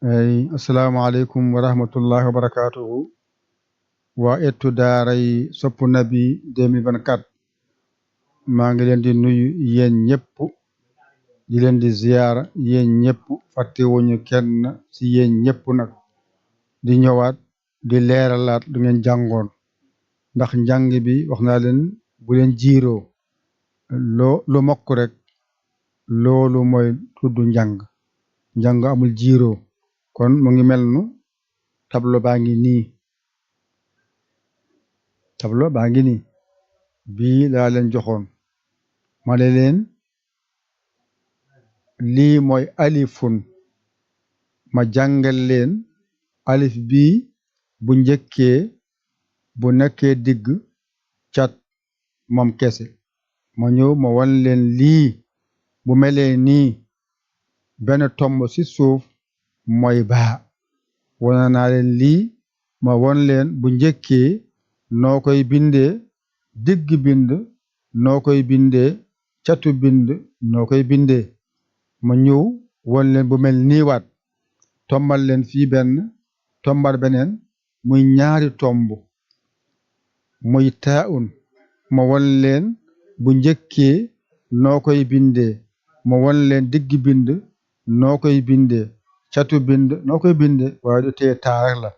assalamu alaikum wa rahmatullahi wa barakatuhu waa ettu daaray Sopp Nabi 2024 maa ngi leen di nuyu yéen ñëpp di leen di ziyaara yéen ñëpp fàttewuñu kenn ci yéen ñëpp nag di ñëwaat di leeralaat lu ngeen jàngoon ndax njàng bi wax naa leen bu leen jiiroo lu mokk rek loolu mooy tudd njàng amul jiiroo kon mu ngi mel nu tableau baa ngi nii bii laa leen joxoon ma ne leen lii mooy alifun ma jàngal leen alif bii bu njëkkee bu nekkee digg cat moom kese ma ñëw ma wan leen lii bu melee nii benn tomb ci suuf mooy baa wana naa leen lii ma won leen bu njëkkee noo koy bindee digg bind noo koy bindee catu bind noo koy bindee ma ñëw won leen bu mel nii waat tombal leen fii benn tombal beneen muy ñaari tomb muy taaun ma won leen bu njëkkee noo koy bindee ma won leen digg bind noo koy bindee catu bind noo koy bindee waaye du tee taa rek la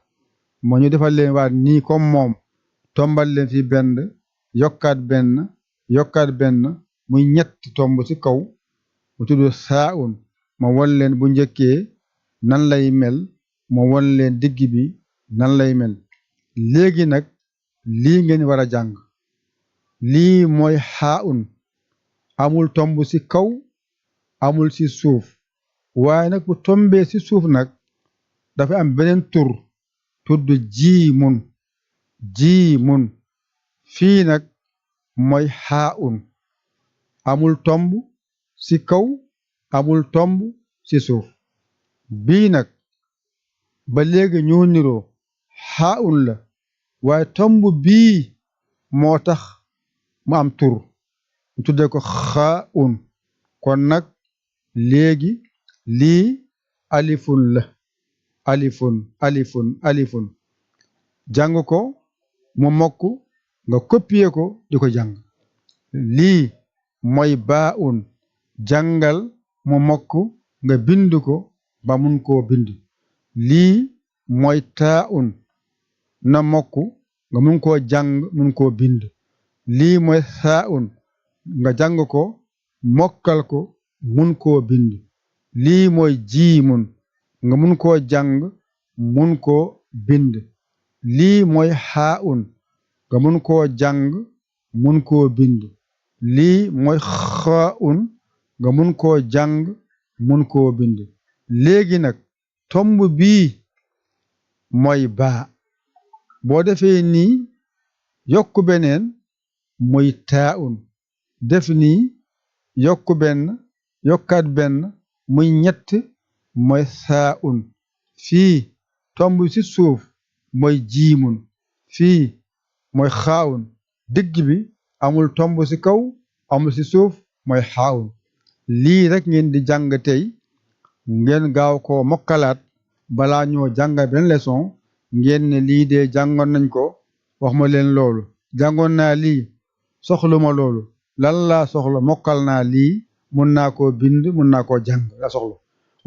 ma ñu defal leen waat nii comme moom tombal leen fi benn yokkaat benn muy ñetti tomb ci kaw mu tudd saaun ma won leen bu njëkkee nan lay mel ma won leen digg bi nan lay mel léegi nag lii ngeen war a jàng lii mooy xaaun amul tomb ci kaw amul ci suuf waaye nag bu tombee ci suuf nag dafa am beneen tur tudd jiimun fii nag mooy xaaun amul tomb ci kaw amul tomb ci suuf bii nag ba léegi ñoo niroo xaaun la waaye tomb bii moo tax mu am tur mu tuddee ko xaaun kon nag léegi lii alifun la alifun jàng ko mu mokk nga copier ko di ko jàng lii mooy baaun jàngal mu mokk nga bind ko ba mun koo bind lii mooy taaun na mokk nga mun koo jàng mun koo bind lii mooy saaun nga jàng ko mokkal ko mun koo bind lii mooy jiimun nga mun koo jàng mun koo bind lii mooy xaaun nga mun koo jàng mun koo bind lii mooy xaaun nga mun koo jàng mun koo bind léegi nag tomb bii mooy baa boo defee nii yokk beneen muy taaun def nii yokk benn yokkaat benn muy ñett mooy saaun fii tomb ci suuf mooy jiimun fii mooy xaawun digg bi amul tomb ci kaw amul ci suuf mooy xaawun lii rek ngeen di jàng tey ngeen gaaw ko mokkalaat balaa ñoo jàngal benn leçon ngeen ne lii de jàngoon nañ ko wax ma leen loolu jàngoon naa lii soxluma loolu lan laa soxla mokkal naa lii mun naa koo bind mun naa koo jàng la soxla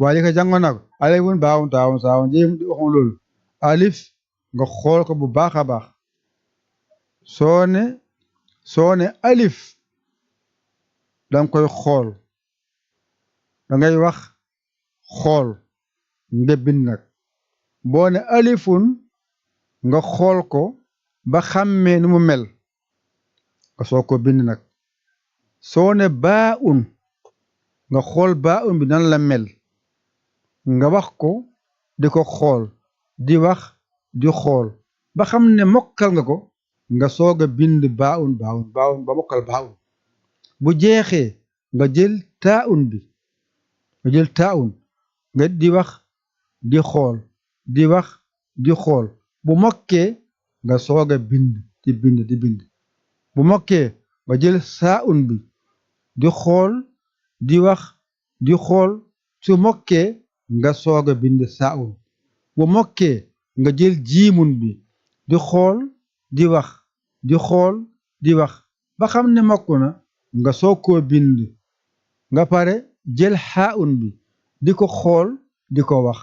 waaye ko jàngoon naa ko alifun baawun taawun saawun jéem di waxuma loolu alif nga xool ko bu baax a baax soo ne alif danga koy xool dangay wax xool nga bind nag boo ne alifun nga xool ko ba xàmmee nu mu mel nga soo ko bind nag soo ne baaun nga xool baaun bi nan la mel nga wax ko di ko xool di wax di xool ba xam ne mokkal nga ko nga soog a bind baaun ba mokkal baaun bu jeexee nga jël taaun bi nga di wax di xool di wax di xool bu mokkee nga soog a bind di bind bu mokkee nga jël saaun bi di xool di wax di xool su mokkee nga soog a bind saa'un bu mokkee nga jël jiimun bi di xool di wax di xool di wax ba xam ne mokk na nga soog koo bind nga pare jël xaa'un bi di ko xool di ko wax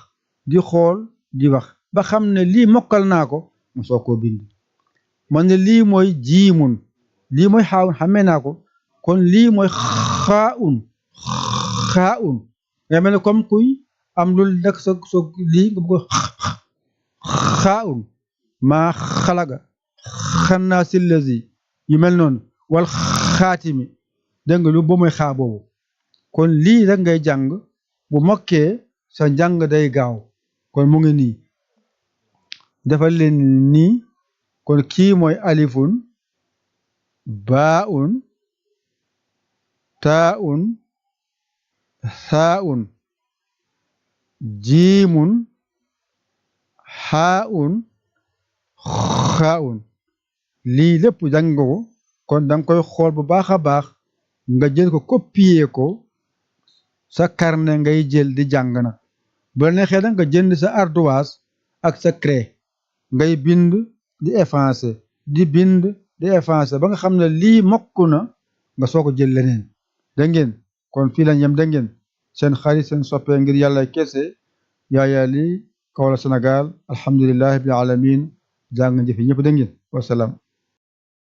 di xool di wax ba xam ne lii mokkal naa ko mu soog koo bind man ne lii mooy jiimun lii mooy xaa'un xamee naa ko kon lii mooy xaa'un nga mel ne comme kuy am lu nekk sa lii nga bëgg xaa'un maa xalaga xannaa si lazi yu mel noonu wal xaatimi dégg nga lu ba mooy xaa boobu kon lii rek ngay jàng bu mokkee sa njàng day gaaw kon mu ngi nii defal leen nii kon kii mooy alifun baa'un taa'un saa'un jiimun xaa'un xaa'un lii lépp jàng ko kon danga koy xool bu baax a baax nga jël ko copier ko sa carnet ngay jël di jàng nag bu la neexee nag nga jënd sa ardoise ak sa craie ngay bind di effacer di bind di effacer ba nga xam ne lii mokk na nga soo ko jël leneen da ngeen kon fii lañ yem da ngeen seen xarit seen soppee ngir yàlla kese Yaya Ly Kaolack Sénégal alhamdulillahi rabbil alamin jàng jëfi ñëpp da ngeen wasalaam